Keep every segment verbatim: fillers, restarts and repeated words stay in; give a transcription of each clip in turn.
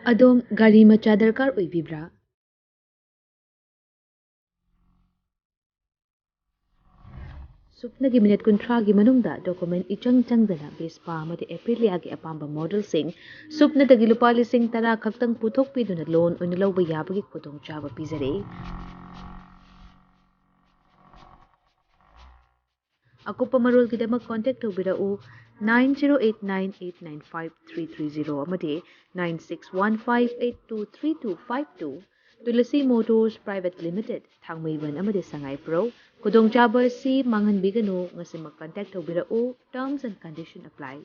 ꯑꯗꯣꯝ ꯒꯥꯔꯤ ꯃꯆꯥ ꯗꯔꯀꯥꯔ ꯑꯣꯏꯕꯤꯕ꯭ꯔꯥ? ꯁꯨꯞꯅꯒꯤ ꯃꯤꯅꯤꯠ ꯀꯨꯟꯊ꯭ꯔꯥꯒꯤ ꯃꯅꯨꯡꯗ ꯗꯣꯀꯨꯃꯦꯟ ꯏꯆꯪ ꯆꯪꯗꯅ ꯚꯦꯁꯄꯥ ꯑꯃꯗꯤ ꯑꯦꯄ꯭ꯔꯤꯂꯤꯌꯥꯒꯤ ꯑꯄꯥꯝꯕ ꯃꯣꯗꯦꯜꯁꯤꯡ ꯁꯨꯞꯅꯗꯒꯤ ꯂꯨꯄꯥ ꯂꯤꯁꯤꯡ ꯇꯔꯥ ꯈꯛꯇꯪ ꯄꯨꯊꯣꯛꯄꯤꯗꯨꯅ ꯂꯣꯟ ꯑꯣꯏꯅ ꯂꯧꯕ ꯌꯥꯕꯒꯤ ꯈꯨꯗꯣꯡꯆꯥꯕ ꯄꯤꯖꯔꯤ꯫ ꯑꯀꯨꯞꯄ ꯃꯔꯣꯜꯒꯤꯗꯃꯛ ꯀꯣꯟꯇꯦꯛ ꯇꯧꯕꯤꯔꯛꯎ, nine zero eight nine eight nine five three three zero ꯑꯃꯗꯤ nine six one five eight two three two five two꯫ Tulsi motors private limited, Thangmeiband ꯑꯃꯗꯤ ꯁꯉꯥꯏꯄ꯭ꯔꯧ꯫ ꯈꯨꯗꯣꯡꯆꯥꯕ ꯑꯁꯤ ꯃꯥꯡꯍꯟꯕꯤꯒꯅꯨ꯫ ꯉꯁꯤꯃꯛ ꯀꯟꯇꯦꯛ ꯇꯧꯕꯤꯔꯛꯎ꯫ Terms and condition apply꯫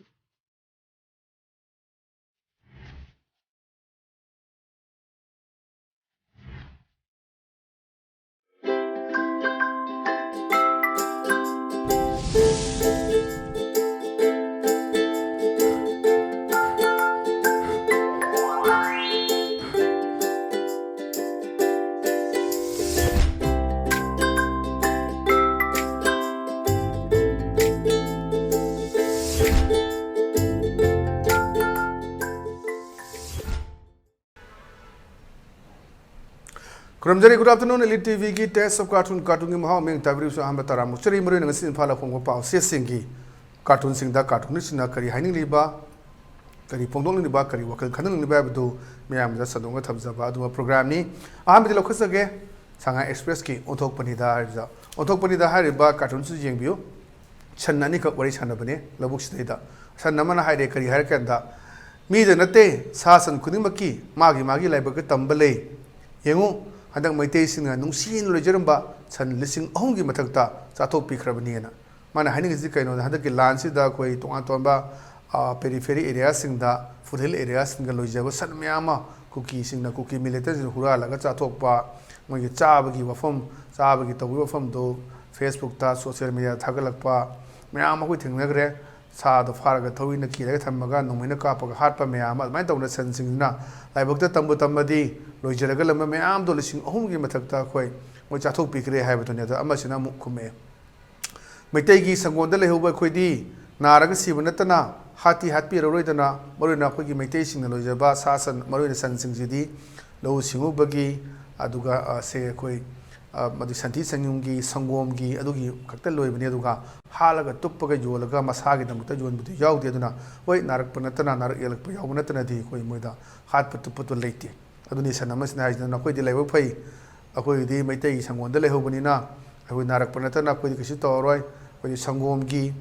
ꯈꯨꯔꯨꯝꯖꯔꯤ꯫ Good afternoon, Elite T ꯚꯤꯒꯤ Taste of Cartoon, ꯀꯥꯔꯇꯨꯟꯒꯤ ꯃꯍꯥꯎ ꯃꯤꯠꯌꯦꯡ ꯇꯥꯕꯤꯔꯤꯕꯁꯨ ꯑꯍꯥꯟꯕ ꯇꯔꯥꯃꯨꯛ ꯆꯔꯤ꯫ ꯃꯔꯨꯑꯣꯏꯅ ꯉꯁꯤ ꯏꯝꯐꯥꯜꯗ ꯐꯣꯡꯕ ꯄꯥꯎꯆꯦꯁꯤꯡꯒꯤ ꯀꯥꯔꯇꯨꯟꯁꯤꯡꯗ ꯀꯥꯔꯇꯨꯅꯤꯁꯁꯤꯡꯅ ꯀꯔꯤ ꯍꯥꯏꯅꯤꯡꯂꯤꯕ, ꯀꯔꯤ ꯐꯣꯡꯗꯣꯛꯅꯤꯡꯂꯤꯕ, ꯀꯔꯤ ꯋꯥꯈꯜ ꯈꯟꯅꯅꯤꯡꯂꯤꯕ ꯍꯥꯏꯕꯗꯨ ꯃꯌꯥꯝꯗ ꯁꯟꯗꯣꯛꯅ ꯊꯝꯖꯕ ꯑꯗꯨꯒꯨꯝꯕ programꯅꯤ꯫ ꯑꯍꯥꯟꯕꯗꯤ ꯂꯧꯈꯠꯆꯒꯦ, ꯁꯉꯥꯏ Expressꯀꯤ ꯑꯣꯟꯊꯣꯛꯄꯅꯤꯗ ꯍꯥꯏꯔꯤꯕꯗ꯫ ꯑꯣꯟꯊꯣꯛꯄꯅꯤꯗ ꯍꯥꯏꯔꯤꯕ ꯀꯥꯔꯇꯨꯟꯁꯤ ꯌꯦꯡꯕꯤꯌꯨ꯫ ꯁꯟ ꯑꯅꯤꯈꯛ ꯋꯥꯔꯤ ꯁꯥꯟꯅꯕꯅꯦ ꯂꯧꯕꯨꯛꯁꯤꯗꯩꯗ꯫ ꯁꯟ ꯑꯃꯅ ꯍꯥꯏꯔꯦ, ꯀꯔꯤ ꯍꯥꯏꯔ ꯀꯥꯟꯗ, "ꯃꯤꯗ ꯅꯠꯇꯦ, ꯁꯥ ꯁꯟ ꯈꯨꯗꯤꯡꯃꯛꯀꯤ ꯃꯥꯒꯤ ꯃꯥꯒꯤ ꯂꯥꯏꯕꯛꯇ ꯇꯝꯕ ꯂꯩ꯫ ꯌꯦꯡꯉꯨ, ꯍꯟꯗꯛ ꯃꯩꯇꯩꯁꯤꯡꯅ ꯅꯨꯡꯁꯤꯅ ꯂꯣꯏꯖꯔꯝꯕ ꯁꯟ ꯂꯤꯁꯤꯡ ꯑꯍꯨꯝꯒꯤ ꯃꯊꯛꯇ ꯆꯥꯊꯣꯛꯄꯤꯈ꯭ꯔꯕꯅꯤꯅ"꯫ ꯃꯥꯅ ꯍꯥꯏꯅꯤꯡꯉꯤꯁꯤ ꯀꯩꯅꯣꯗ, ꯍꯟꯗꯛꯀꯤ ꯂꯥꯟꯁꯤꯗ ꯑꯩꯈꯣꯏ ꯇꯣꯉꯥꯟ ꯇꯣꯉꯥꯟꯕ, ꯑ, periphery areaꯁꯤꯡꯗ, foothill areaꯁꯤꯡꯗ ꯂꯣꯏꯖꯕ ꯁꯟ ꯃꯌꯥꯝ ꯑꯃ ꯀꯨꯀꯤꯁꯤꯡꯅ, ꯀꯨꯀꯤ militantꯁꯤꯡꯅ ꯍꯨꯔꯥꯜꯂꯒ ꯆꯥꯊꯣꯛꯄ, ꯃꯣꯏꯒꯤ ꯆꯥꯕꯒꯤ ꯋꯥꯐꯝ, ꯆꯥꯕꯒꯤ ꯇꯧꯕꯒꯤ ꯋꯥꯐꯝꯗꯣ Facebookꯇ, social mediaꯗ ꯊꯥꯒꯠꯂꯛꯄ ꯃꯌꯥꯝ ꯑꯃ ꯑꯩꯈꯣꯏ ꯊꯦꯡꯅꯈ꯭ꯔꯦ꯫ ꯁꯥꯗꯣ ꯐꯥꯔꯒ ꯊꯧꯔꯤꯅ ꯀꯤꯔꯒ ꯊꯝꯃꯒ ꯅꯣꯡꯃꯩꯅ ꯀꯥꯞꯄꯒ ꯍꯥꯠꯄ ꯃꯌꯥꯝ ꯑꯃ, ꯑꯗꯨꯃꯥꯏꯅ ꯇꯧꯗꯅ ꯁꯟꯁꯤꯡꯁꯤꯅ ꯂꯥꯏꯕꯛꯇ ꯇꯝꯕꯨ ꯇꯝꯃꯗꯤ ꯂꯣꯏꯖꯔꯒ ꯂꯩꯔꯝꯕ ꯃꯌꯥꯝꯗꯣ ꯂꯤꯁꯤꯡ ꯑꯍꯨꯝꯒꯤ ꯃꯊꯛꯇ ꯑꯩꯈꯣꯏ ꯃꯣꯏ ꯆꯥꯊꯣꯛꯄꯤꯈ꯭ꯔꯦ ꯍꯥꯏꯕꯗꯨꯅꯤ꯫ ꯑꯗꯣ ꯑꯃꯁꯤꯅ ꯑꯃꯨꯛ ꯈꯨꯝꯃꯛꯑꯦ, "ꯃꯩꯇꯩꯒꯤ ꯁꯪꯒꯣꯜꯗ ꯂꯩꯍꯧꯕ ꯑꯩꯈꯣꯏꯗꯤ ꯅꯥꯔꯒ ꯁꯤꯕ ꯅꯠꯇꯅ ꯍꯥꯠꯇꯤ ꯍꯥꯠꯄꯤꯔꯔꯣꯏꯗꯅ, ꯃꯔꯨꯑꯣꯏꯅ ꯑꯩꯈꯣꯏꯒꯤ ꯃꯩꯇꯩꯁꯤꯡꯅ ꯂꯣꯏꯖꯕ ꯁꯥ ꯁꯟ, ꯃꯔꯨꯑꯣꯏꯅ ꯁꯟꯁꯤꯡꯁꯤꯗꯤ ꯂꯧꯎ ꯁꯤꯡꯎꯕꯒꯤ, ꯑꯗꯨꯒ, ꯑ, ꯁꯦ ꯑꯩꯈꯣꯏ, ꯑ, ꯃꯗꯨ ꯁꯟꯊꯤ ꯁꯟꯌꯨꯡꯒꯤ, ꯁꯪꯒꯣꯝꯒꯤ, ꯑꯗꯨꯒꯤ ꯈꯛꯇ ꯂꯣꯏꯕꯅꯤ꯫ ꯑꯗꯨꯒ ꯍꯥꯠꯂꯒ ꯇꯨꯞꯄꯒ ꯌꯣꯜꯂꯒ ꯃꯁꯥꯒꯤꯗꯃꯛꯇ ꯌꯣꯟꯕꯗꯨ ꯌꯥꯎꯗꯦ꯫ ꯑꯗꯨꯅ ꯍꯣꯏ, ꯅꯥꯔꯛꯄ ꯅꯠꯇꯅ, ꯅꯥꯔꯛ ꯌꯦꯛꯂꯛꯄ ꯌꯥꯎꯕ ꯅꯠꯇꯅꯗꯤ ꯑꯩꯈꯣꯏ ꯃꯣꯏꯗ ꯍꯥꯠꯄ ꯇꯨꯞꯄꯗꯣ ꯂꯩꯇꯦ꯫ ꯑꯗꯨꯅꯤ ꯁꯟ ꯑꯃꯁꯤꯅ ꯍꯥꯏꯁꯤꯅ, "ꯅꯈꯣꯏꯗꯤ ꯂꯥꯏꯕꯛ ꯐꯩ, ꯑꯩꯈꯣꯏꯒꯤꯗꯤ ꯃꯩꯇꯩꯒꯤ ꯁꯪꯒꯣꯟꯗ ꯂꯩꯍꯧꯕꯅꯤꯅ ꯑꯩꯈꯣꯏ ꯅꯥꯔꯛꯄ ꯅꯠꯇꯅ ꯑꯩꯈꯣꯏꯗꯤ ꯀꯩꯁꯨ ꯇꯧꯔꯔꯣꯏ꯫ ꯑꯩꯈꯣꯏꯗꯤ ꯁꯪꯒꯣꯝꯒꯤ,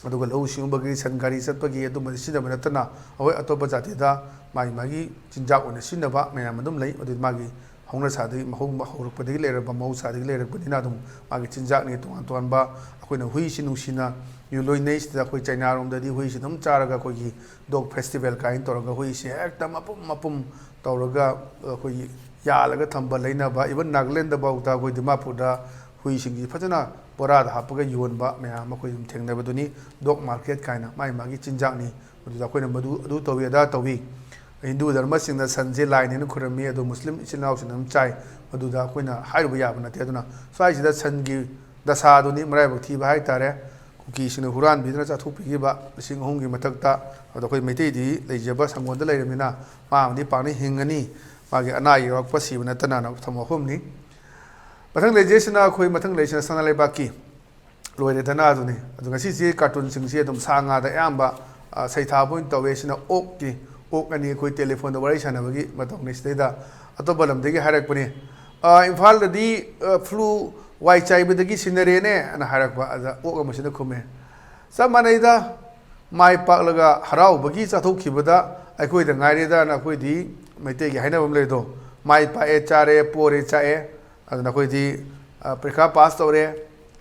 ꯑꯗꯨꯒ ꯂꯧꯎ ꯁꯤꯡꯎꯕꯒꯤ, ꯁꯟ ꯒꯥꯔꯤ ꯆꯠꯄꯒꯤ ꯑꯗꯨꯝꯕꯗꯤ ꯁꯤꯖꯤꯟꯅꯕ ꯅꯠꯇꯅ, ꯑꯩꯈꯣꯏ ꯑꯇꯣꯞꯄ ꯖꯥꯇꯤꯗ ꯃꯥꯒꯤ ꯃꯥꯒꯤ ꯆꯤꯟꯖꯥꯛ ꯑꯣꯏꯅ ꯁꯤꯖꯤꯟꯅꯕ ꯃꯌꯥꯝ ꯑꯗꯨꯝ ꯂꯩ꯫ ꯑꯗꯨꯗꯤ ꯃꯥꯒꯤ ꯍꯧꯅꯁꯥꯗꯒꯤ, ꯃꯍꯧ-, ꯍꯧꯔꯛꯄꯗꯒꯤ ꯂꯩꯔꯕ, ꯃꯍꯧꯁꯥꯗꯒꯤ ꯂꯩꯔꯛꯄꯅꯤꯅ ꯑꯗꯨꯝ ꯃꯥꯒꯤ ꯆꯤꯟꯖꯥꯛꯅꯤ꯫ ꯇꯣꯉꯥꯟ ꯇꯣꯉꯥꯟꯕ ꯑꯩꯈꯣꯏꯅ ꯍꯨꯏꯁꯤ ꯅꯨꯡꯁꯤꯅ ꯌꯨ-, ꯂꯣꯏꯅꯩ꯫ ꯁꯤꯗ ꯑꯩꯈꯣꯏ ꯆꯩꯅꯥꯔꯣꯝꯗꯗꯤ ꯍꯨꯏꯁꯤ ꯑꯗꯨꯝ ꯆꯥꯔꯒ ꯑꯩꯈꯣꯏꯒꯤ dog festival ꯀꯥꯏꯅ ꯇꯧꯔꯒ ꯍꯨꯏꯁꯦ ꯍꯦꯛꯇ ꯃꯄꯨꯝ ꯃꯄꯨꯝ ꯇꯧꯔꯒ ꯑꯩꯈꯣꯏꯒꯤ ꯌꯥꯜꯂꯒ ꯊꯝꯕ, ꯂꯩꯅꯕ꯫ Even ꯅꯥꯒꯥꯂꯦꯟꯗ ꯐꯥꯎꯗ ꯑꯩꯈꯣꯏ ꯗꯤꯃꯥꯄꯨꯔꯗ ꯍꯨꯏꯁꯤꯡꯁꯤ ꯐꯖꯅ ꯕꯣꯔꯥꯗ ꯍꯥꯞꯄꯒ ꯌꯣꯟꯕ ꯃꯌꯥꯝ ꯑꯃ ꯑꯩꯈꯣꯏ ꯑꯗꯨꯝ ꯊꯦꯡꯅꯕꯗꯨꯅꯤ꯫ Dog market ꯀꯥꯏꯅ ꯃꯥꯒꯤ ꯃꯥꯒꯤ ꯆꯤꯟꯖꯥꯛꯅꯤ꯫ ꯃꯗꯨꯗ ꯑꯩꯈꯣꯏꯅ ꯃꯗꯨ, ꯑꯗꯨ ꯇꯧꯏ, ꯑꯗꯥ ꯇꯧꯏ꯫ ꯍꯤꯟꯗꯨ ꯙꯔꯃꯁꯤꯡꯅ ꯁꯟꯁꯦ ꯂꯥꯏꯅꯦꯅ ꯈꯨꯔꯨꯝꯃꯤ, ꯑꯗꯣ ꯃꯨꯁꯂꯤꯝ ꯏꯆꯤꯜ ꯏꯅꯥꯎꯁꯤꯡꯅ ꯑꯗꯨꯝ ꯆꯥꯏ꯫ ꯃꯗꯨꯗ ꯑꯩꯈꯣꯏꯅ ꯍꯥꯏꯔꯨꯕ ꯌꯥꯕ ꯅꯠꯇꯦ꯫ ꯑꯗꯨꯅ ꯁ꯭ꯋꯥꯏꯁꯤꯗ ꯁꯟꯒꯤ ꯗꯁꯥꯗꯨꯅꯤ, ꯃꯔꯥꯏꯕꯛ ꯊꯤꯕ ꯍꯥꯏꯇꯥꯔꯦ꯫ ꯀꯨꯀꯤꯁꯤꯡꯅ ꯍꯨꯔꯥꯟꯕꯤꯗꯨꯅ ꯆꯥꯊꯣꯛꯄꯤꯈꯤꯕ ꯂꯤꯁꯤꯡ ꯑꯍꯨꯝꯒꯤ ꯃꯊꯛꯇ꯫ ꯑꯗꯣ ꯑꯩꯈꯣꯏ ꯃꯩꯇꯩꯗꯤ ꯂꯩꯖꯕ ꯁꯪꯒꯣꯟꯗ ꯂꯩꯔꯕꯅꯤꯅ ꯃꯥ ꯑꯃꯗꯤ ꯄꯥꯛꯅ ꯍꯤꯡꯒꯅꯤ, ꯃꯥꯒꯤ ꯑꯅꯥ ꯑꯌꯦꯛ ꯌꯥꯎꯔꯛꯄ, ꯁꯤꯕ ꯅꯠꯇꯅ ꯊꯝꯕ ꯃꯐꯝꯅꯤ꯫ ꯃꯊꯪ ꯂꯩꯖꯩꯁꯤꯅ, ꯑꯩꯈꯣꯏ ꯃꯊꯪ ꯂꯩꯁꯤꯅ ꯁꯅꯥ ꯂꯩꯕꯥꯛꯀꯤ ꯂꯣꯏꯔꯦꯗꯅ ꯑꯗꯨꯅꯤ꯫ ꯑꯗꯣ ꯉꯁꯤꯁꯤ ꯀꯥꯔꯇꯨꯟꯁꯤꯡꯁꯤ ꯑꯗꯨꯝ ꯁꯥ ꯉꯥꯗ ꯑꯌꯥꯝꯕ, ꯑ, ꯁꯩꯊꯥꯕ ꯑꯣꯏꯅ ꯇꯧꯋꯦ꯫ ꯁꯤꯅ ꯑꯣꯛꯀꯤ, ꯑꯣꯛ ꯑꯅꯤ ꯑꯩꯈꯣꯏ ꯇꯦꯂꯤꯐꯣꯟꯗ ꯋꯥꯔꯤ ꯁꯥꯟꯅꯕꯒꯤ ꯃꯇꯧꯅꯤ꯫ ꯁꯤꯗꯩꯗ ꯑꯇꯣꯞꯄ ꯂꯝꯗꯒꯤ ꯍꯥꯏꯔꯛꯄꯅꯤ, "ꯑ, ꯏꯝꯐꯥꯜꯗꯗꯤ, ꯑ, ꯐ꯭ꯂꯨ, ꯋꯥꯏ ꯆꯥꯏꯕꯗꯒꯤ ꯁꯤꯟꯅꯔꯦꯅꯦ" ꯑꯅ ꯍꯥꯏꯔꯛꯄ꯫ ꯑꯗ ꯑꯣꯛ ꯑꯃꯁꯤꯅ ꯈꯨꯝꯃꯦ, "ꯆꯞ ꯃꯥꯟꯅꯩꯗ, ꯃꯥꯏ ꯄꯥꯛꯂꯒ ꯍꯔꯥꯎꯕꯒꯤ ꯆꯥꯊꯣꯛꯈꯤꯕꯗ ꯑꯩꯈꯣꯏꯗ ꯉꯥꯏꯔꯦꯗꯅ ꯑꯩꯈꯣꯏꯗꯤ ꯃꯩꯇꯩꯒꯤ ꯍꯥꯏꯅꯕ ꯑꯃ ꯂꯩꯗꯣ, ꯃꯥꯏ ꯄꯥꯛꯑꯦ ꯆꯥꯔꯦ, ꯄꯣꯔꯦ ꯆꯥꯛꯑꯦ꯫ ꯑꯗꯨꯅ ꯑꯩꯈꯣꯏꯗꯤ, ꯑ, ꯄꯔꯤꯈꯥ ꯄꯥꯁ ꯇꯧꯔꯦ,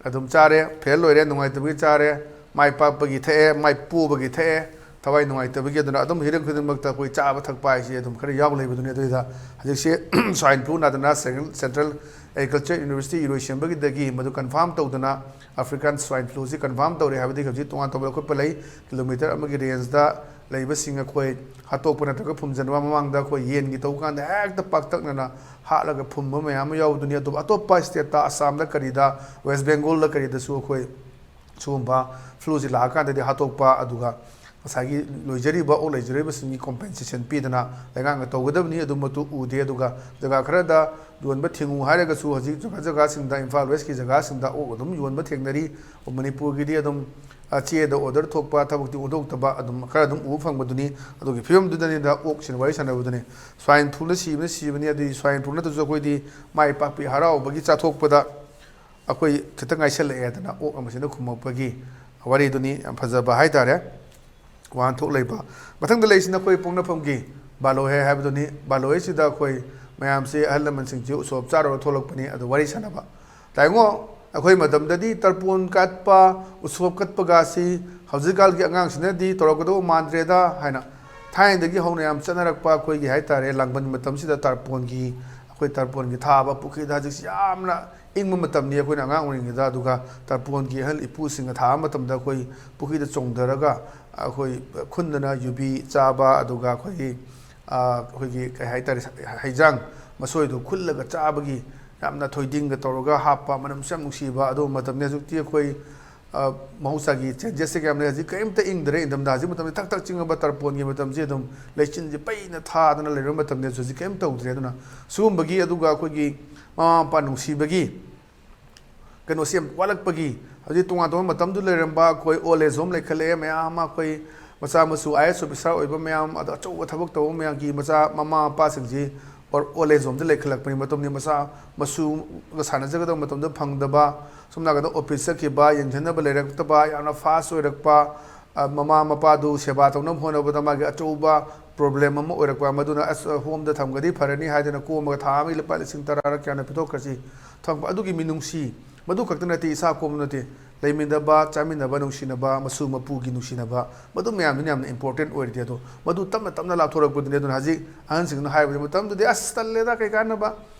ꯑꯗꯨꯝ ꯆꯥꯔꯦ, ꯐꯦꯜ ꯑꯣꯏꯔꯦ, ꯅꯨꯡꯉꯥꯏꯇꯕꯒꯤ ꯆꯥꯔꯦ, ꯃꯥꯏ ꯄꯥꯛꯄꯒꯤ ꯊꯛꯑꯦ, ꯃꯥꯏ ꯄꯣꯕꯒꯤ ꯊꯛꯑꯦ, ꯊꯋꯥꯏ ꯅꯨꯡꯉꯥꯏꯇꯕꯒꯤ꯫ ꯑꯗꯨꯅ ꯑꯗꯨꯝ ꯍꯤꯔꯝ ꯈꯨꯗꯤꯡꯃꯛꯇ ꯑꯩꯈꯣꯏ ꯆꯥꯕ ꯊꯛꯄ ꯍꯥꯏꯁꯦ ꯑꯗꯨꯝ ꯈꯔ ꯌꯥꯎ ꯂꯩꯕꯗꯨꯅꯤ꯫ ꯑꯗꯨꯗ ꯍꯧꯖꯤꯛꯁꯦ ꯁ꯭ꯋꯥꯏꯟ ꯐ꯭ꯂꯨ ꯅꯥꯗꯅ ꯁꯦꯟ-, Central Agriculture University ꯏꯔꯣꯏꯁꯦꯝꯕꯒꯤꯗꯒꯤ ꯃꯗꯨ ꯀꯟꯐꯥꯔꯝ ꯇꯧꯗꯅ ꯑꯐ꯭ꯔꯤꯀꯥꯟ ꯁ꯭ꯋꯥꯏꯟ ꯐ꯭ꯂꯨꯁꯤ ꯀꯟꯐꯥꯔꯝ ꯇꯧꯔꯦ ꯍꯥꯏꯕꯗꯤ ꯍꯧꯖꯤꯛ ꯇꯣꯉꯥꯟ ꯇꯣꯉꯥꯟꯕ ꯂꯧꯈꯠꯄ ꯂꯩ꯫ ꯀꯤꯂꯣꯃꯤꯇꯔ ꯑꯃꯒꯤ ꯔꯦꯟꯖꯇ ꯂꯩꯕꯁꯤꯡ ꯑꯩꯈꯣꯏ ꯍꯥꯠꯇꯣꯛꯄ ꯅꯠꯇ꯭ꯔꯒ ꯐꯨꯝꯖꯤꯟꯕ꯫ ꯃꯃꯥꯡꯗ ꯑꯩꯈꯣꯏ ꯌꯦꯟꯒꯤ ꯇꯧꯕ ꯀꯥꯟꯗ ꯍꯦꯛꯇ ꯄꯥꯛꯇꯛꯅꯅ ꯍꯥꯠꯂꯒ ꯐꯨꯝꯕ ꯃꯌꯥꯝ ꯑꯃ ꯌꯥꯎꯕꯗꯨꯅꯤ꯫ ꯑꯗꯨꯕꯨ ꯑꯇꯣꯞꯄ ꯁ꯭ꯇꯦꯠꯇ, ꯑꯁꯥꯝꯗ ꯀꯔꯤꯗ, ꯋꯦꯁ ꯕꯦꯡꯒꯣꯜꯗ ꯀꯔꯤꯗꯁꯨ ꯑꯩꯈꯣꯏ ꯁꯤꯒꯨꯝꯕ ꯐ꯭ꯂꯨꯁꯤ ꯂꯥꯛꯑꯀꯥꯟꯗꯗꯤ ꯍꯥꯠꯇꯣꯛꯄ, ꯑꯗꯨꯒ ꯉꯁꯥꯏꯒꯤ ꯂꯣꯏꯖꯔꯤꯕ ꯑꯣꯛ ꯂꯩꯖꯔꯤꯕꯁꯤꯡꯒꯤ ꯀꯣꯝꯄꯦꯟꯁꯦꯁꯟ ꯄꯤꯗꯅ ꯂꯩꯉꯥꯛꯅ ꯇꯧꯒꯗꯕꯅꯤ꯫ ꯑꯗꯨꯃꯛꯇꯨ ꯎꯗꯦ꯫ ꯑꯗꯨꯒ ꯖꯒꯥ ꯈꯔꯗ ꯌꯣꯟꯕ ꯊꯤꯡꯉꯨ ꯍꯥꯏꯔꯒꯁꯨ ꯍꯧꯖꯤꯛ ꯖꯒꯥ ꯖꯒꯥꯁꯤꯡꯗ, ꯏꯝꯐꯥꯜ ꯋꯦꯁꯀꯤ ꯖꯒꯥꯁꯤꯡꯗ ꯑꯣꯛ ꯑꯗꯨꯝ ꯌꯣꯟꯕ ꯊꯦꯡꯅꯔꯤ꯫ ꯃꯅꯤꯄꯨꯔꯒꯤꯗꯤ ꯑꯗꯨꯝ, ꯑ, ꯆꯦꯗ ꯑꯣꯔꯗꯔ ꯊꯣꯛꯄ, ꯊꯕꯛꯇꯤ ꯑꯣꯟꯊꯣꯛꯇꯕ ꯑꯗꯨꯝ ꯈꯔ ꯑꯗꯨꯝ ꯎꯕ ꯐꯪꯕꯗꯨꯅꯤ꯫ ꯑꯗꯨꯒꯤ ꯐꯤꯕꯝꯗꯨꯗꯅꯤꯗ ꯑꯣꯛꯁꯤꯅ ꯋꯥꯔꯤ ꯁꯥꯟꯅꯕꯗꯨꯅꯤ꯫ ꯁ꯭ꯋꯥꯏꯟ ꯐ꯭ꯂꯨꯅ ꯁꯤꯕꯅ ꯁꯤꯕꯅꯤ, ꯑꯗꯨꯗꯤ ꯁ꯭ꯋꯥꯏꯟ ꯐ꯭ꯂꯨ ꯅꯠꯇ꯭ꯔꯁꯨ ꯑꯩꯈꯣꯏꯗꯤ ꯃꯥꯏ ꯄꯥꯛꯄꯤ ꯍꯔꯥꯎꯕꯒꯤ ꯆꯥꯊꯣꯛꯄꯗ ꯑꯩꯈꯣꯏ ꯈꯤꯇꯪ ꯉꯥꯏꯁꯜꯂꯛꯑꯦ ꯍꯥꯏꯗꯅ ꯑꯣꯛ ꯑꯃꯁꯤꯅ ꯈꯨꯝꯃꯛꯄꯒꯤ ꯋꯥꯔꯤꯗꯨꯅꯤ꯫ ꯌꯥꯝ ꯐꯖꯕ ꯍꯥꯏꯇꯥꯔꯦ꯫ ꯋꯥꯍꯟꯊꯣꯛ ꯂꯩꯕ꯫ ꯃꯊꯪꯗ ꯂꯩꯔꯤꯁꯤꯅ ꯑꯩꯈꯣꯏ ꯄꯣꯛꯅꯐꯝꯒꯤ ꯕꯥꯂꯣꯍꯦ ꯍꯥꯏꯕꯗꯨꯅꯤ꯫ ꯕꯥꯂꯣꯍꯦꯁꯤꯗ ꯑꯩꯈꯣꯏ ꯃꯌꯥꯝꯁꯤ, ꯑꯍꯜ ꯂꯃꯟꯁꯤꯡꯁꯤ ꯎꯁꯣꯞ ꯆꯥꯔꯨꯔ ꯊꯣꯛꯂꯛꯄꯅꯤ, ꯑꯗꯨ ꯋꯥꯔꯤ ꯁꯥꯟꯅꯕ꯫ ꯇꯥꯏꯉꯣ, ꯑꯩꯈꯣꯏ ꯃꯇꯝꯗꯗꯤ ꯇꯔꯄꯣꯟ ꯀꯠꯄ, ꯎꯁꯣꯞ ꯀꯠꯄꯒꯁꯤ ꯍꯧꯖꯤꯛꯀꯥꯜꯒꯤ ꯑꯉꯥꯡꯁꯤꯅꯗꯤ ꯇꯧꯔꯛꯀꯗꯧꯕ ꯃꯥꯟꯗ꯭ꯔꯦꯗ ꯍꯥꯏꯅ꯫ ꯊꯥꯏꯅꯗꯒꯤ ꯍꯧꯅ ꯌꯥꯝ ꯆꯠꯅꯔꯛꯄ ꯑꯩꯈꯣꯏꯒꯤ ꯍꯥꯏꯇꯥꯔꯦ, ꯂꯥꯡꯕꯟ ꯃꯇꯝꯁꯤꯗ ꯇꯔꯄꯣꯟꯒꯤ, ꯑꯩꯈꯣꯏ ꯇꯔꯄꯣꯟꯒꯤ ꯊꯥꯕ ꯄꯨꯈ꯭ꯔꯤꯗ, ꯍꯧꯖꯤꯛꯁꯤ ꯌꯥꯝꯅ ꯏꯪꯕ ꯃꯇꯝꯅꯤ ꯑꯩꯈꯣꯏꯅ ꯑꯉꯥꯡ ꯑꯣꯏꯔꯤꯉꯩꯗ꯫ ꯑꯗꯨꯒ ꯇꯔꯄꯣꯟꯒꯤ ꯑꯍꯜ ꯏꯄꯨꯁꯤꯡꯅ ꯊꯥꯕ ꯃꯇꯝꯗ ꯑꯩꯈꯣꯏ ꯄꯨꯈ꯭ꯔꯤꯗ ꯆꯣꯡꯊꯔꯒ ꯑꯩꯈꯣꯏ ꯈꯨꯟꯗꯅ ꯌꯨꯕꯤ ꯆꯥꯕ, ꯑꯗꯨꯒ ꯑꯩꯈꯣꯏꯒꯤ, ꯑ, ꯑꯩꯈꯣꯏꯒꯤ ꯀꯩ ꯍꯥꯏꯇꯥꯔꯦ, ꯍꯩꯖꯥꯡ ꯃꯁꯣꯏꯗꯨ ꯈꯨꯜꯂꯒ ꯆꯥꯕꯒꯤ ꯌꯥꯝꯅ ꯊꯣꯏꯗꯤꯡꯒ ꯇꯧꯔꯒ ꯍꯥꯞꯄ, ꯃꯅꯝꯁꯨ ꯌꯥꯝ ꯅꯨꯡꯁꯤꯕ ꯑꯗꯨꯒꯨꯝꯕ ꯃꯇꯝꯅꯤ꯫ ꯍꯧꯖꯤꯛꯇꯤ ꯑꯩꯈꯣꯏ, ꯑ, ꯃꯍꯧꯁꯥꯒꯤ ꯆꯦꯟꯖꯦꯁꯁꯦ ꯀꯌꯥꯝ ꯂꯩ꯫ ꯍꯧꯖꯤꯛ ꯀꯔꯤꯝꯇ ꯏꯪꯗ꯭ꯔꯦ꯫ ꯏꯪꯊꯝꯊꯥ ꯍꯧꯖꯤꯛ ꯃꯇꯝꯗ ꯊꯛ ꯊꯛ ꯆꯤꯡꯉꯕ ꯇꯔꯄꯣꯟꯒꯤ ꯃꯇꯝꯁꯤ ꯑꯗꯨꯝ ꯂꯩꯆꯤꯟꯁꯤ ꯄꯩꯅ ꯊꯥꯗꯅ ꯂꯩꯔꯕ ꯃꯇꯝꯅꯤ꯫ ꯍꯧꯖꯤꯛ ꯀꯔꯤꯝ ꯇꯧꯗ꯭ꯔꯦ꯫ ꯑꯗꯨꯅ ꯁꯤꯒꯨꯝꯕꯒꯤ, ꯑꯗꯨꯒ ꯑꯩꯈꯣꯏꯒꯤ ꯃꯃꯥ ꯃꯄꯥ ꯅꯨꯡꯁꯤꯕꯒꯤ ꯀꯩꯅꯣꯁꯤ ꯌꯥꯝ ꯋꯥꯠꯂꯛꯄꯒꯤ, ꯍꯧꯖꯤꯛ ꯇꯣꯉꯥꯟ ꯇꯣꯉꯥꯟꯕ ꯃꯇꯝꯗꯨ ꯂꯩꯔꯝꯕ ꯑꯩꯈꯣꯏ ꯑꯣꯜ ꯑꯦꯖ ꯍꯣꯝ ꯂꯩꯈꯠꯂꯛꯑꯦ꯫ ꯃꯌꯥꯝ ꯑꯃ ꯑꯩꯈꯣꯏ ꯃꯆꯥ ꯃꯁꯨ ꯑꯥꯏ ꯑꯦꯁ ꯑꯣꯐꯤꯁꯥꯔ ꯑꯣꯏꯕ ꯃꯌꯥꯝ, ꯑꯗꯣ ꯑꯆꯧꯕ ꯊꯕꯛ ꯇꯧꯕ ꯃꯌꯥꯝꯒꯤ ꯃꯆꯥ, ꯃꯃꯥ ꯃꯄꯥꯁꯤꯡꯁꯤ ꯑꯣꯜ ꯑꯦꯖ ꯍꯣꯝꯗ ꯂꯩꯈꯠꯂꯛꯄꯅꯤ꯫ ꯃꯇꯝꯗꯤ ꯃꯆꯥ ꯃꯁꯨꯒ ꯁꯥꯟꯅꯖꯒꯗꯕ ꯃꯇꯝꯗ ꯐꯪꯗꯕ, ꯁꯣꯝ ꯅꯥꯀꯟꯗ ꯑꯣꯐꯤꯁ ꯆꯠꯈꯤꯕ, ꯌꯦꯡꯁꯤꯟꯅꯕ ꯂꯩꯔꯛꯇꯕ, ꯌꯥꯝꯅ ꯐꯥꯁ ꯑꯣꯏꯔꯛꯄ, ꯑ, ꯃꯃꯥ ꯃꯄꯥꯗꯨ ꯁꯦꯕꯥ ꯇꯧꯅꯕ ꯍꯣꯠꯅꯕꯗ ꯃꯥꯒꯤ ꯑꯆꯧꯕ ꯄ꯭ꯔꯣꯕ꯭ꯂꯦꯝ ꯑꯃ ꯑꯣꯏꯔꯛꯄ, ꯃꯗꯨꯅ ꯑꯁ, ꯍꯣꯝꯗ ꯊꯝꯒꯗꯤ ꯐꯔꯅꯤ ꯍꯥꯏꯗꯅ ꯀꯣꯝꯃꯒ ꯊꯥ ꯑꯃꯒꯤ ꯂꯨꯄꯥ ꯂꯤꯁꯤꯡ ꯇꯔꯥꯔ ꯀꯌꯥꯅ ꯄꯤꯊꯣꯛꯈ꯭ꯔꯁꯤ ꯊꯝꯕ꯫ ꯑꯗꯨꯒꯤ ꯃꯤꯅꯨꯡꯁꯤ, ꯃꯗꯨ ꯈꯛꯇ ꯅꯠꯇꯦ, ꯏꯁꯥ ꯀꯣꯝꯕ ꯅꯠꯇꯦ, ꯂꯩꯃꯤꯟꯅꯕ, ꯆꯥꯃꯤꯟꯅꯕ, ꯅꯨꯡꯁꯤꯅꯕ, ꯃꯁꯨ ꯃꯄꯨꯒꯤ ꯅꯨꯡꯁꯤꯅꯕ, ꯃꯗꯨ ꯃꯌꯥꯝꯗꯨꯅ ꯌꯥꯝꯅ ꯏꯝꯄꯣꯔꯇꯦꯟ ꯑꯣꯏꯔꯤꯗꯤ꯫ ꯑꯗꯣ ꯃꯗꯨ ꯇꯞꯅ ꯇꯞꯅ ꯂꯥꯞꯊꯣꯔꯛꯄꯗꯨꯅꯤ꯫ ꯑꯗꯨꯅ ꯍꯧꯖꯤꯛ ꯑꯍꯟꯁꯤꯡꯅ ꯍꯥꯏꯕꯗꯤ, ꯃꯇꯝꯗꯨꯗꯤ "ꯑꯁ, ꯇꯜꯂꯦꯗ, ꯀꯩ ꯀꯥꯟꯅꯕ,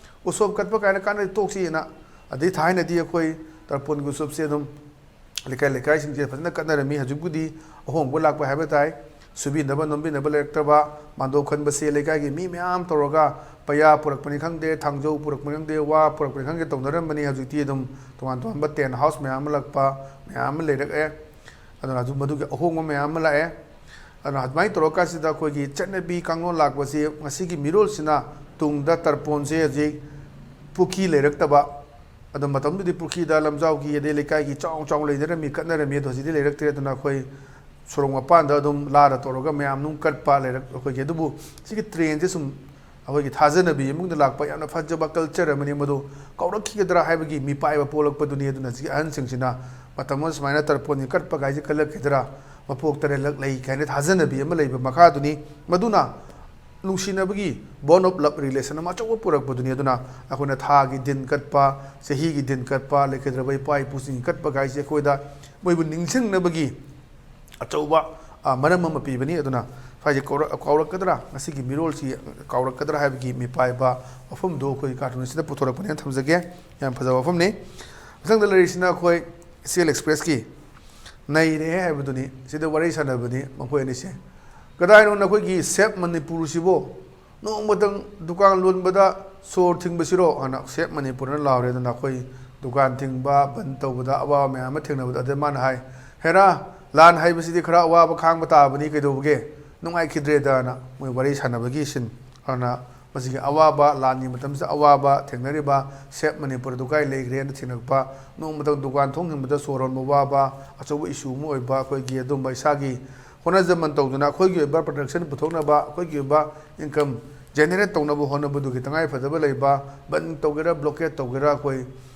ꯎꯁꯣꯞ ꯀꯠꯄ ꯀꯥꯏꯅ ꯀꯥꯟꯅꯗꯦ, ꯇꯣꯛꯁꯤꯅ"꯫ ꯑꯗꯩ ꯊꯥꯏꯅꯗꯤ ꯑꯩꯈꯣꯏ ꯇꯔꯄꯣꯟꯒꯤ ꯎꯁꯣꯞꯁꯦ ꯑꯗꯨꯝ ꯂꯩꯀꯥꯏ ꯂꯩꯀꯥꯏꯁꯤꯡꯁꯦ ꯐꯖꯅ ꯀꯠꯅꯔꯝꯃꯤ꯫ ꯍꯧꯖꯤꯛꯄꯨꯗꯤ ꯑꯍꯣꯡꯕ ꯂꯥꯛꯄ ꯍꯥꯏꯕ ꯇꯥꯏ꯫ ꯁꯨꯕꯤꯅꯕ ꯅꯣꯝꯕꯤꯅꯕ ꯂꯩꯔꯛꯇ꯭ꯔꯕ, ꯃꯥꯟꯗꯣꯞ ꯈꯟꯕꯁꯦ ꯂꯩꯀꯥꯏꯒꯤ ꯃꯤ ꯃꯌꯥꯝ ꯇꯧꯔꯒ, ꯄꯩꯌꯥ ꯄꯨꯔꯛꯄꯅꯤ ꯈꯪꯗꯦ, ꯊꯥꯡꯖꯧ ꯄꯨꯔꯛꯄꯅꯤ ꯈꯪꯗꯦ, ꯋꯥ ꯄꯨꯔꯛꯄꯅꯤ ꯈꯪꯗꯦ, ꯇꯧꯅꯔꯝꯕꯅꯤ꯫ ꯍꯧꯖꯤꯛꯇꯤ ꯑꯗꯨꯝ ꯇꯣꯉꯥꯟ ꯇꯣꯉꯥꯟꯕ tent house ꯃꯌꯥꯝ ꯑꯃ ꯂꯥꯛꯄ, ꯃꯌꯥꯝ ꯑꯃ ꯂꯩꯔꯛꯑꯦ꯫ ꯑꯗꯨꯅ ꯑꯗꯨ, ꯃꯗꯨꯒꯤ ꯑꯍꯣꯡꯕ ꯃꯌꯥꯝ ꯑꯃ ꯂꯥꯛꯑꯦ꯫ ꯑꯗꯨꯅ ꯑꯗꯨꯃꯥꯏꯅ ꯇꯧꯔꯀꯥꯟꯁꯤꯗ ꯑꯩꯈꯣꯏꯒꯤ ꯆꯠꯅꯕꯤ ꯀꯥꯡꯂꯣꯟ ꯂꯥꯛꯄꯁꯤ ꯉꯁꯤꯒꯤ ꯃꯤꯔꯣꯜꯁꯤꯅ ꯇꯨꯡꯗ ꯇꯔꯄꯣꯟꯁꯦ ꯍꯧꯖꯤꯛ ꯄꯨꯈ꯭ꯔꯤ ꯂꯩꯔꯛꯇꯕ, ꯑꯗꯣ ꯃꯇꯝꯗꯨꯗꯤ ꯄꯨꯈ꯭ꯔꯤꯗ ꯂꯝꯖꯥꯎꯒꯤ ꯑꯗꯩ ꯂꯩꯀꯥꯏꯒꯤ ꯆꯥꯎ ꯆꯥꯎ ꯂꯩꯅꯔꯝꯃꯤ, ꯀꯠꯅꯔꯝꯃꯤ꯫ ꯑꯗꯣ ꯍꯧꯖꯤꯛꯇꯤ ꯂꯩꯔꯛꯇ꯭ꯔꯦ꯫ ꯑꯗꯨꯅ ꯑꯩꯈꯣꯏ ꯁꯣꯔꯣꯛ ꯃꯄꯥꯟꯗ ꯑꯗꯨꯝ ꯂꯥꯔ ꯇꯧꯔꯒ ꯃꯌꯥꯝ ꯑꯗꯨꯝ ꯀꯠꯄ ꯂꯩꯔꯛ ꯑꯩꯈꯣꯏꯒꯤ꯫ ꯑꯗꯨꯕꯨ ꯁꯤꯒꯤ trendꯁꯦ ꯁꯨꯝ ꯑꯩꯈꯣꯏꯒꯤ ꯊꯥꯖꯅꯕꯤ ꯏꯃꯨꯡꯗ ꯂꯥꯛꯄ ꯌꯥꯝꯅ ꯐꯖꯕ culture ꯑꯃꯅꯤ꯫ ꯃꯗꯨ ꯀꯥꯎꯔꯛꯈꯤꯒꯗ꯭ꯔꯥ ꯍꯥꯏꯕꯒꯤ ꯃꯤꯄꯥꯏꯕ ꯄꯣꯛꯂꯛꯄꯗꯨꯅꯤ꯫ ꯑꯗꯨꯅ ꯍꯧꯖꯤꯛꯀꯤ ꯑꯍꯟꯁꯤꯡꯁꯤꯅ ꯃꯇꯝ ꯑꯃ ꯁꯨꯃꯥꯏꯅ ꯇꯔꯄꯣꯟꯒꯤ ꯀꯠꯄ ꯀꯥꯏꯁꯦ ꯀꯜꯂꯛꯈꯤꯗ꯭ꯔꯥ, ꯃꯄꯣꯛ ꯇꯔꯦꯠꯂꯛ ꯂꯩ ꯀꯥꯏꯅ ꯊꯥꯖꯅꯕꯤ ꯑꯃ ꯂꯩꯕ ꯃꯈꯥꯗꯨꯅꯤ꯫ ꯃꯗꯨꯅ ꯅꯨꯡꯁꯤꯅꯕꯒꯤ bond of love relation ꯑꯃ ꯑꯆꯧꯕ ꯄꯨꯔꯛꯄꯗꯨꯅꯤ꯫ ꯑꯗꯨꯅ ꯑꯩꯈꯣꯏꯅ ꯊꯥꯒꯤ ꯗꯤꯟ ꯀꯠꯄ, ꯆꯍꯤꯒꯤ ꯗꯤꯟ ꯀꯠꯄ, ꯂꯩꯈꯤꯗ꯭ꯔꯕ ꯏꯄꯥ ꯏꯄꯨꯁꯤꯡꯒꯤ ꯀꯠꯄ ꯀꯥꯏꯁꯦ ꯑꯩꯈꯣꯏꯗ ꯃꯣꯏꯕꯨ ꯅꯤꯡꯁꯤꯡꯅꯕꯒꯤ ꯑꯆꯧꯕ, ꯑ, ꯃꯔꯝ ꯑꯃ ꯄꯤꯕꯅꯤ꯫ ꯑꯗꯨꯅ ꯁ꯭ꯋꯥꯏꯁꯦ ꯀꯥꯎꯔꯛ-, ꯀꯥꯎꯔꯛꯀꯗ꯭ꯔꯥ, ꯉꯁꯤꯒꯤ ꯃꯤꯔꯣꯜꯁꯤ ꯀꯥꯎꯔꯛꯀꯗ꯭ꯔꯥ ꯍꯥꯏꯕꯒꯤ ꯃꯤꯄꯥꯏꯕ ꯋꯥꯐꯝꯗꯨ ꯑꯩꯈꯣꯏ cartoon ꯑꯁꯤꯗ ꯄꯨꯊꯣꯔꯛꯄꯅꯦꯅ ꯊꯝꯖꯒꯦ꯫ ꯌꯥꯝ ꯐꯖꯕ ꯋꯥꯐꯝꯅꯤ꯫ ꯃꯊꯪꯗ ꯂꯩꯔꯤꯁꯤꯅ ꯑꯩꯈꯣꯏ C L Expressꯀꯤ ꯅꯩꯔꯦ ꯍꯥꯏꯕꯗꯨꯅꯤ꯫ ꯁꯤꯗ ꯋꯥꯔꯤ ꯁꯥꯟꯅꯕꯅꯤ ꯃꯈꯣꯏ ꯑꯅꯤꯁꯦ꯫ "ꯀꯗꯥꯏꯅꯣ ꯅꯈꯣꯏꯒꯤ Save ꯃꯅꯤꯄꯨꯔꯁꯤꯕꯣ? ꯅꯣꯡꯃꯇꯪ ꯗꯨꯀꯥꯟ ꯂꯣꯟꯕꯗ ꯁꯣꯔ ꯊꯤꯡꯕꯁꯤꯔꯣ?" ꯍꯥꯏꯅ Save ꯃꯅꯤꯄꯨꯔꯅ ꯂꯥꯎꯔꯦ꯫ ꯑꯗꯨꯅ ꯑꯩꯈꯣꯏ ꯗꯨꯀꯥꯟ ꯊꯤꯡꯕ, ꯕꯟ ꯇꯧꯕꯗ ꯑꯋꯥꯕ ꯃꯌꯥꯝ ꯑꯃ ꯊꯦꯡꯅꯕꯗ, ꯑꯗꯨꯗ ꯃꯥꯅ ꯍꯥꯏ, "ꯍꯦꯔꯥ, ꯂꯥꯟ ꯍꯥꯏꯕꯁꯤꯗꯤ ꯈꯔ ꯑꯋꯥꯕ ꯈꯥꯡꯕ ꯇꯥꯕꯅꯤ, ꯀꯩꯗꯧꯕꯒꯦ? ꯅꯨꯡꯉꯥꯏꯈꯤꯗ꯭ꯔꯦꯗꯅ" ꯃꯣꯏ ꯋꯥꯔꯤ ꯁꯥꯟꯅꯕꯒꯤ scene꯫ ꯑꯗꯨꯅ ꯃꯁꯤꯒꯤ ꯑꯋꯥꯕ, ꯂꯥꯟꯒꯤ ꯃꯇꯝꯁꯤꯗ ꯑꯋꯥꯕ ꯊꯦꯡꯅꯔꯤꯕ Save ꯃꯅꯤꯄꯨꯔꯗꯨ ꯀꯥꯏ ꯂꯩꯈ꯭ꯔꯦꯅ ꯊꯦꯡꯅꯔꯛꯄ, ꯅꯣꯡꯃꯇꯪ ꯗꯨꯀꯥꯟ ꯊꯣꯡ ꯊꯤꯡꯕꯗ ꯁꯣꯔ ꯍꯣꯟꯕ ꯋꯥꯕ, ꯑꯆꯧꯕ issue ꯑꯃ ꯑꯣꯏꯕ, ꯑꯩꯈꯣꯏꯒꯤ ꯑꯗꯨꯝꯕ ꯏꯁꯥꯒꯤ ꯍꯣꯠꯅꯖꯃꯟ ꯇꯧꯗꯨꯅ ꯑꯩꯈꯣꯏꯒꯤ ꯑꯣꯏꯕ production ꯄꯨꯊꯣꯛꯅꯕ, ꯑꯩꯈꯣꯏꯒꯤ ꯑꯣꯏꯕ income generate ꯇꯧꯅꯕ ꯍꯣꯠꯅꯕꯗꯨꯒꯤ ꯇꯉꯥꯏꯐꯗꯕ ꯂꯩꯕ, ꯕꯟ ꯇꯧꯒꯦꯔꯥ, blockade ꯇꯧꯒꯦꯔꯥ, ꯑꯩꯈꯣꯏ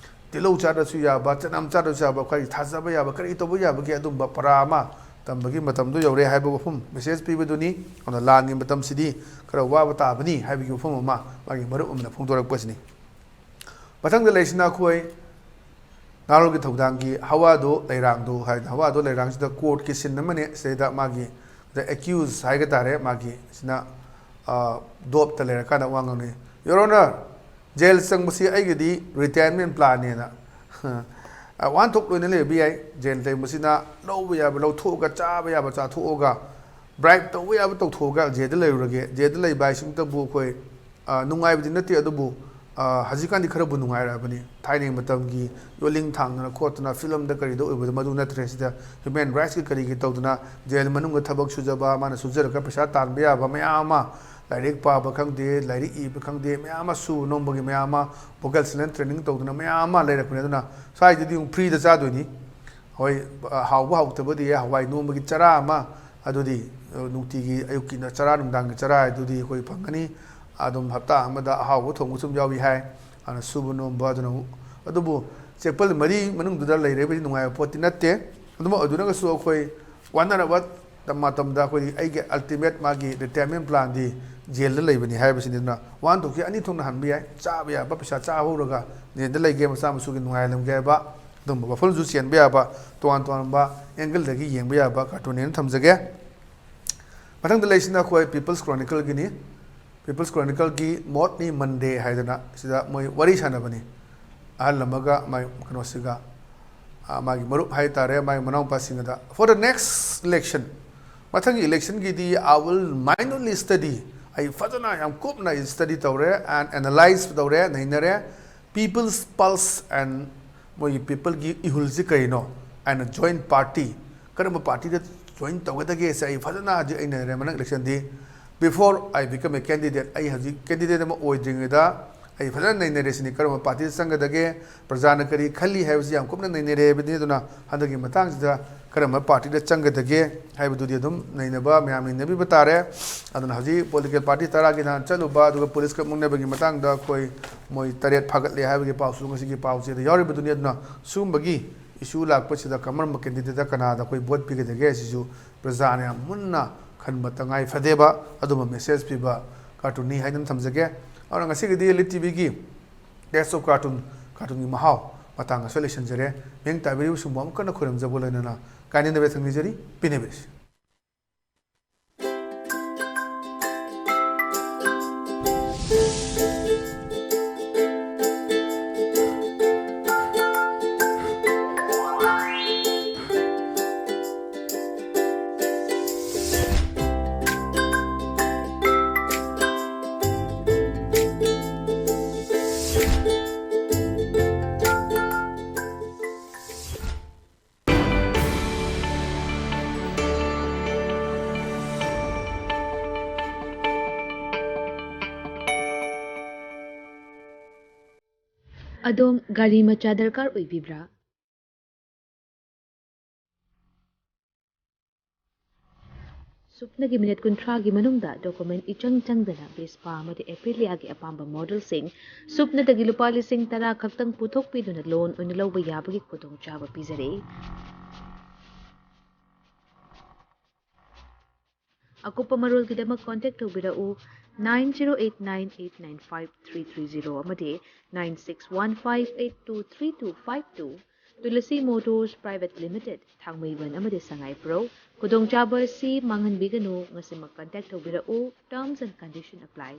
ꯇꯤꯜꯍꯧ ꯆꯥꯗ꯭ꯔꯁꯨ ꯌꯥꯕ, ꯆꯅꯝ ꯆꯥꯗ꯭ꯔꯁꯨ ꯌꯥꯕ, ꯑꯩꯈꯣꯏ ꯊꯥꯖꯕ ꯌꯥꯕ, ꯀꯔꯤ ꯇꯧꯕ ꯌꯥꯕꯒꯦ, ꯑꯗꯨꯝꯕ ꯄꯔꯥ ꯑꯃ ꯇꯝꯕꯒꯤ ꯃꯇꯝꯗꯨ ꯌꯧꯔꯦ ꯍꯥꯏꯕ ꯋꯥꯐꯝ message ꯄꯤꯕꯗꯨꯅꯤ꯫ ꯑꯗꯨꯅ ꯂꯥꯟꯒꯤ ꯃꯇꯝꯁꯤꯗꯤ ꯈꯔ ꯋꯥꯕ ꯇꯥꯕꯅꯤ ꯍꯥꯏꯕꯒꯤ ꯋꯥꯐꯝ ꯑꯃ ꯃꯥꯒꯤ ꯃꯔꯨꯞ ꯑꯃꯅ ꯐꯣꯡꯗꯣꯔꯛꯄꯁꯤꯅꯤ꯫ ꯃꯊꯪꯗ ꯂꯩꯔꯤꯁꯤꯅ ꯑꯩꯈꯣꯏ ꯅꯍꯥꯔꯣꯜꯒꯤ ꯊꯧꯗꯥꯡꯒꯤ ꯍꯋꯥꯗꯣ ꯂꯩꯔꯥꯡꯗꯣ ꯍꯥꯏꯅ, ꯍꯋꯥꯗꯣ ꯂꯩꯔꯥꯡꯁꯤꯗ courtꯀꯤ scene ꯑꯃꯅꯤ꯫ ꯁꯤꯗꯩꯗ ꯃꯥꯒꯤ, the accused ꯍꯥꯏꯒ ꯇꯥꯔꯦ, ꯃꯥꯒꯤ ꯁꯤꯅ, ꯑ, ꯗꯣꯞꯇ ꯂꯩꯔꯀꯥꯟꯗ ꯋꯥ ꯉꯥꯡꯅꯩ꯫ "Your Honor, jail ꯆꯪꯕꯁꯤ ꯑꯩꯒꯤꯗꯤ retirement planꯅꯦꯅ"꯫ ꯑ, ꯋꯥꯍꯟꯊꯣꯛ ꯂꯣꯏꯅ ꯂꯩꯕ ꯌꯥꯏ꯫ Jail ꯆꯪꯕꯁꯤꯅ ꯂꯧꯕ ꯌꯥꯕ ꯂꯧꯊꯣꯛꯑꯒ, ꯆꯥꯕ ꯌꯥꯕ ꯆꯥꯊꯣꯛꯑꯒ, ꯕ꯭ꯔꯥꯏꯕ ꯇꯧꯕ ꯌꯥꯕ ꯇꯧꯊꯣꯛꯑꯒ ꯖꯦꯜꯗ ꯂꯩꯔꯨꯔꯒꯦ, ꯖꯦꯜꯗ ꯂꯩꯕ ꯍꯥꯏꯁꯤꯃꯛꯇꯕꯨ ꯑꯩꯈꯣꯏ, ꯑ, ꯅꯨꯡꯉꯥꯏꯕꯗꯤ ꯅꯠꯇꯦ, ꯑꯗꯨꯕꯨ, ꯑ, ꯍꯧꯖꯤꯛꯀꯥꯟꯗꯤ ꯈꯔꯕꯨ ꯅꯨꯡꯉꯥꯏꯔꯛꯑꯕꯅꯤ꯫ ꯊꯥꯏꯅꯒꯤ ꯃꯇꯝꯒꯤ ꯌꯣꯠꯂꯤꯡ ꯊꯥꯡꯗꯅ ꯈꯣꯠꯇꯅ ꯐꯤꯂꯝꯗ ꯀꯔꯤꯗ ꯑꯣꯏꯕꯗꯣ ꯃꯗꯨ ꯅꯠꯇ꯭ꯔꯦ꯫ ꯁꯤꯗ ꯍ꯭ꯌꯨꯃꯦꯟ ꯔꯥꯏꯠꯁꯀꯤ ꯀꯔꯤꯒꯤ ꯇꯧꯗꯅ ꯖꯦꯜ ꯃꯅꯨꯡꯗ ꯊꯕꯛ ꯁꯨꯖꯕ, ꯃꯥꯅ ꯁꯨꯖꯔꯒ ꯄꯩꯁꯥ ꯇꯥꯟꯕ ꯌꯥꯕ ꯃꯌꯥꯝ ꯑꯃ, ꯂꯥꯏꯔꯤꯛ ꯄꯥꯕ ꯈꯪꯗꯦ, ꯂꯥꯏꯔꯤꯛ ꯏꯕ ꯈꯪꯗꯦ, ꯃꯌꯥꯝ ꯑꯃ ꯁꯨꯕ ꯅꯣꯝꯕꯒꯤ ꯃꯌꯥꯝ ꯑꯃ vocational training ꯇꯧꯗꯅ ꯃꯌꯥꯝ ꯑꯃ ꯂꯩꯔꯛꯄꯅꯤ꯫ ꯑꯗꯨꯅ ꯁ꯭ꯋꯥꯏꯗꯗꯤ ꯑꯃꯨꯛ ꯐ꯭ꯔꯤꯗ ꯆꯥꯗꯣꯏꯅꯤ꯫ ꯍꯣꯏ, ꯍꯥꯎꯕ ꯍꯥꯎꯇꯕꯗꯤ ꯍꯋꯥꯏ ꯅꯣꯡꯃꯒꯤ ꯆꯔꯥ ꯑꯃ, ꯑꯗꯨꯗꯤ, ꯑ, ꯅꯨꯡꯇꯤꯒꯤ ꯑꯌꯨꯛꯀꯤ ꯆꯔꯥ, ꯅꯨꯡꯗꯥꯡꯒꯤ ꯆꯔꯥ ꯍꯥꯏꯗꯨꯗꯤ ꯑꯩꯈꯣꯏ ꯐꯪꯒꯅꯤ꯫ ꯑꯗꯨꯝ ꯍꯞꯇꯥ ꯑꯃꯗ ꯑꯍꯥꯎꯕ ꯊꯣꯡꯕꯁꯨ ꯑꯗꯨꯝ ꯌꯥꯎꯏ ꯍꯥꯏ꯫ ꯑꯗꯨꯅ ꯁꯨꯕ ꯅꯣꯝꯕ ꯑꯗꯨꯅ ꯑꯃꯨꯛ, ꯑꯗꯨꯕꯨ ꯆꯦꯛꯄꯜ ꯃꯔꯤ ꯃꯅꯨꯡꯗꯨꯗ ꯂꯩꯔꯒꯗꯤ ꯅꯨꯡꯉꯥꯏꯕ ꯄꯣꯠꯇꯤ ꯅꯠꯇꯦ꯫ ꯑꯗꯨꯃꯛ ꯑꯣꯏꯗꯨꯅꯒꯁꯨ ꯑꯩꯈꯣꯏ ꯋꯥꯅꯔꯕ ꯃꯇꯝꯗ ꯑꯩꯈꯣꯏꯒꯤ ꯑꯩꯒꯤ ultimate ꯃꯥꯒꯤ retirement planꯗꯤ ꯖꯦꯜꯗ ꯂꯩꯕꯅꯤ ꯍꯥꯏꯕꯁꯤꯅꯤ꯫ ꯑꯗꯨꯅ ꯋꯥꯍꯟꯊꯣꯛꯁꯤ ꯑꯅꯤ ꯊꯣꯛꯅ ꯍꯟꯕ ꯌꯥꯏ꯫ ꯆꯥꯕ ꯌꯥꯕ ꯄꯩꯁꯥ ꯆꯥꯍꯧꯔꯒ ꯖꯦꯜꯗ ꯂꯩꯒꯦ, ꯃꯆꯥ ꯃꯁꯨꯒꯤ ꯅꯨꯡꯉꯥꯏꯍꯜꯂꯝꯒꯦ ꯍꯥꯏꯕ ꯑꯗꯨꯝꯕ ꯋꯥꯐꯝꯁꯨ ꯆꯦꯟꯕ ꯌꯥꯕ, ꯇꯣꯉꯥꯟ ꯇꯣꯉꯥꯟꯕ angleꯗꯒꯤ ꯌꯦꯡꯕ ꯌꯥꯕ cartoonꯅꯦꯅ ꯊꯝꯖꯒꯦ꯫ ꯃꯊꯪꯗ ꯂꯩꯁꯤꯅ ꯑꯩꯈꯣꯏ People's Chronicleꯒꯤꯅꯤ꯫ People's Chronicleꯒꯤ ꯃꯣꯠꯅꯤ ꯃꯟꯗꯦ ꯍꯥꯏꯗꯅ ꯁꯤꯗ ꯃꯣꯏ ꯋꯥꯔꯤ ꯁꯥꯟꯅꯕꯅꯤ꯫ ꯑꯍꯜ ꯑꯃꯒ ꯃꯥꯏ ꯀꯩꯅꯣꯁꯤꯒ, ꯑ, ꯃꯥꯒꯤ ꯃꯔꯨꯞ ꯍꯥꯏꯇꯥꯔꯦ, ꯃꯥꯒꯤ ꯃꯅꯥꯎꯄꯥꯁꯤꯡꯒꯗ꯫ For the next election, ꯃꯊꯪꯒꯤ electionꯒꯤꯗꯤ I will minutely study, ꯑꯩ ꯐꯖꯅ ꯌꯥꯝ ꯀꯨꯞꯅ ꯑꯩ study ꯇꯧꯔꯦ, and analyse ꯇꯧꯔꯦ, ꯅꯩꯅꯔꯦ꯫ People's pulse and ꯃꯣꯏꯒꯤ peopleꯒꯤ ꯏꯍꯨꯜꯁꯤ ꯀꯔꯤꯅꯣ? And join party, ꯀꯔꯝꯕ partyꯗ join ꯇꯧꯒꯗꯒꯦꯁꯦ ꯑꯩ ꯐꯖꯅ ꯍꯧꯖꯤꯛ ꯑꯩ ꯅꯩꯅꯔꯦ꯫ ꯃꯅꯪ electionꯗꯤ, before I become a candidate, ꯑꯩ ꯍꯧꯖꯤꯛ candidate ꯑꯃ ꯑꯣꯏꯗ꯭ꯔꯤꯉꯩꯗ ꯑꯩ ꯐꯖꯅ ꯅꯩꯅꯔꯦ ꯁꯤꯅꯤ꯫ ꯀꯔꯝꯕ partyꯗ ꯆꯪꯒꯗꯒꯦ, ꯄ꯭ꯔꯖꯥꯅ ꯀꯔꯤ ꯈꯜꯂꯤ ꯍꯥꯏꯕꯁꯤ ꯌꯥꯝ ꯀꯨꯞꯅ ꯅꯩꯅꯔꯦ ꯍꯥꯏꯕꯅꯤ꯫ ꯑꯗꯨꯅ ꯍꯟꯗꯛꯀꯤ ꯃꯇꯥꯡꯁꯤꯗ ꯀꯔꯝꯕ partyꯗ ꯆꯪꯒꯗꯒꯦ ꯍꯥꯏꯕꯗꯨꯗꯤ ꯑꯗꯨꯝ ꯅꯩꯅꯕ, ꯃꯌꯥꯝ ꯅꯩꯅꯕꯤꯕ ꯇꯥꯔꯦ꯫ ꯑꯗꯨꯅ ꯍꯧꯖꯤꯛ political party ꯇꯔꯥꯒꯤ ꯅꯍꯥꯟ ꯆꯠꯂꯨꯕ, ꯑꯗꯨꯒ policeꯀ ꯃꯨꯛꯅꯕꯒꯤ ꯃꯇꯥꯡꯗ ꯑꯩꯈꯣꯏ ꯃꯣꯏ ꯇꯔꯦꯠ ꯐꯥꯒꯠꯂꯦ ꯍꯥꯏꯕꯒꯤ ꯄꯥꯎꯁꯨ ꯉꯁꯤꯒꯤ ꯄꯥꯎꯆꯦꯗ ꯌꯥꯎꯔꯤꯕꯗꯨꯅꯤ꯫ ꯑꯗꯨꯅ ꯁꯤꯒꯨꯝꯕꯒꯤ issue ꯂꯥꯛꯄꯁꯤꯗ ꯀꯔꯝꯕ candidateꯇ ꯀꯅꯥꯗ ꯑꯩꯈꯣꯏ vote ꯄꯤꯒꯗꯒꯦ ꯍꯥꯏꯁꯤꯁꯨ ꯄ꯭ꯔꯖꯥꯅ ꯌꯥꯝ ꯃꯨꯟꯅ ꯈꯟꯕ ꯇꯉꯥꯏ ꯐꯗꯦꯕ ꯑꯗꯨꯝꯕ message ꯄꯤꯕ cartoonꯅꯤ ꯍꯥꯏꯗꯨꯅ ꯊꯝꯖꯒꯦ꯫ ꯑꯗꯨꯅ ꯉꯁꯤꯒꯤꯗꯤ Elite TVꯒꯤ Taste of Cartoon, cartoonꯒꯤ ꯃꯍꯥꯎ ꯃꯇꯥꯡ ꯑꯁꯤꯗ ꯂꯣꯏꯁꯤꯟꯖꯔꯦ꯫ ꯃꯤꯠꯌꯦꯡ ꯇꯥꯕꯤꯔꯤꯕꯁꯤꯡꯕꯨ ꯑꯃꯨꯛ ꯍꯟꯅ ꯈꯣꯏꯔꯝꯖꯕꯒ ꯂꯣꯏꯅꯅ ꯀꯥꯏꯅꯅꯕ ꯊꯝꯅꯤꯖꯔꯤ꯫ ꯄꯤꯅꯕꯤꯔꯁꯤ꯫ ꯑꯗꯣꯝ ꯒꯥꯔꯤ ꯃꯆꯥ ꯗꯔꯀꯥꯔ ꯑꯣꯏꯕꯤꯕ꯭ꯔꯥ? ꯁꯨꯞꯅꯒꯤ ꯃꯤꯅꯤꯠ ꯀꯨꯟꯊ꯭ꯔꯥꯒꯤ ꯃꯅꯨꯡꯗ ꯗꯣꯀꯨꯃꯦꯟ ꯏꯆꯪ ꯆꯪꯗꯅ ꯚꯦꯁꯄꯥ ꯑꯃꯗꯤ ꯑꯦꯄ꯭ꯔꯤꯂꯤꯌꯥꯒꯤ ꯑꯄꯥꯝꯕ ꯃꯣꯗꯦꯜꯁꯤꯡ ꯁꯨꯞꯅꯗꯒꯤ ꯂꯨꯄꯥ ꯂꯤꯁꯤꯡ ꯇꯔꯥ ꯈꯛꯇꯪ ꯄꯨꯊꯣꯛꯄꯤꯗꯨꯅ ꯂꯣꯟ ꯑꯣꯏꯅ ꯂꯧꯕ ꯌꯥꯕꯒꯤ ꯈꯨꯗꯣꯡꯆꯥꯕ ꯄꯤꯖꯔꯤ꯫ ꯑꯀꯨꯞꯄ ꯃꯔꯣꯜꯒꯤꯗꯃꯛ ꯀꯣꯟꯇꯦꯛ ꯇꯧꯕꯤꯔꯛꯎ, nine zero eight nine eight nine five three three zero ꯑꯃꯗꯤ nine six one five eight two three two five two꯫ Tulsi motors private limited, Thangmeiband ꯑꯃꯗꯤ ꯁꯉꯥꯏꯄ꯭ꯔꯧ꯫ ꯈꯨꯗꯣꯡꯆꯥꯕ ꯑꯁꯤ ꯃꯥꯡꯍꯟꯕꯤꯒꯅꯨ꯫ ꯉꯁꯤꯃꯛ ꯀꯟꯇꯦꯛ ꯇꯧꯕꯤꯔꯛꯎ꯫ Terms and condition apply꯫